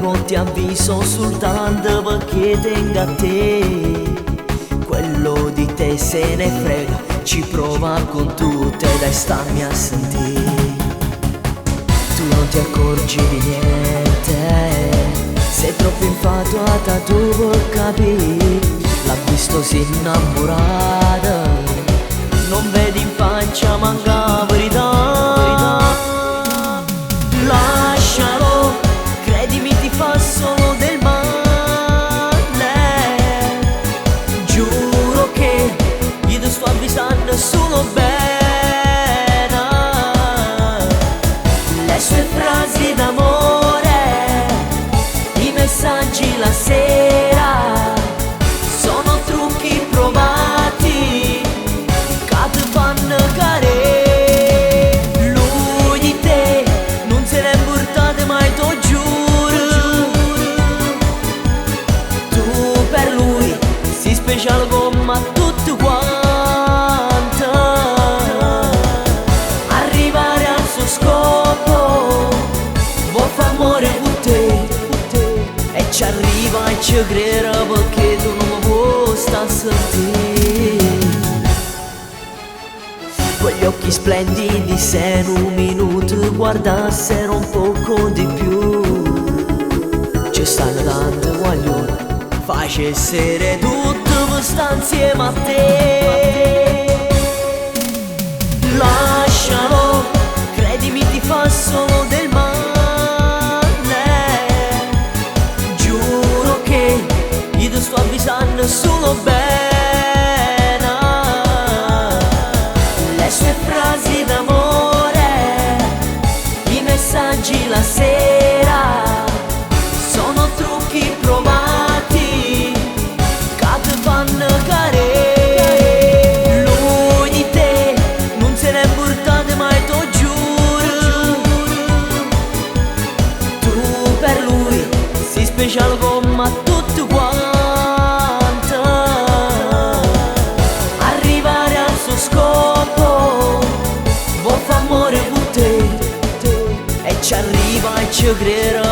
prego, ti avviso soltanto perché tengo a te. Quello di te se ne frega, ci prova con tutte, dai, stammi a sentire. Tu non ti accorgi di niente, sei troppo infatuata tu per capire. L'ha visto, si è innamorata, non vedi in faccia manca verità. Lascialo, credimi, ti fa solo del male. Giuro che io ti sto avvisando solo bene. Le sue frasi d'amore, i messaggi la sera, sono trucchi provati che ti fanno cadere. Lui di te non se n'è portato mai, te giuro. Tu per lui sei speciale come a tutti quanti. Arrivare al suo scopo, vuol far amore con te. E ci arriva e ci crede perché tu non mi puoi stare a sentire. Quegli occhi splendidi, se in un minuto guardassero un poco di più, ci stanno tante guaglione, facessero tutto per stare insieme a te. Lascialo, credimi, ti fa solo del male. Giuro che io ti sto avvisando solo bene. Le sue frasi d'amore, i messaggi la sera, sono trucchi provati che ti fanno cadere. Lui di te non se n'è portato mai, te giuro. Tu per lui sei speciale come a tutti quanti. Arrivare al suo scopo, vuol far amore con te. E ci arriva e ci crede.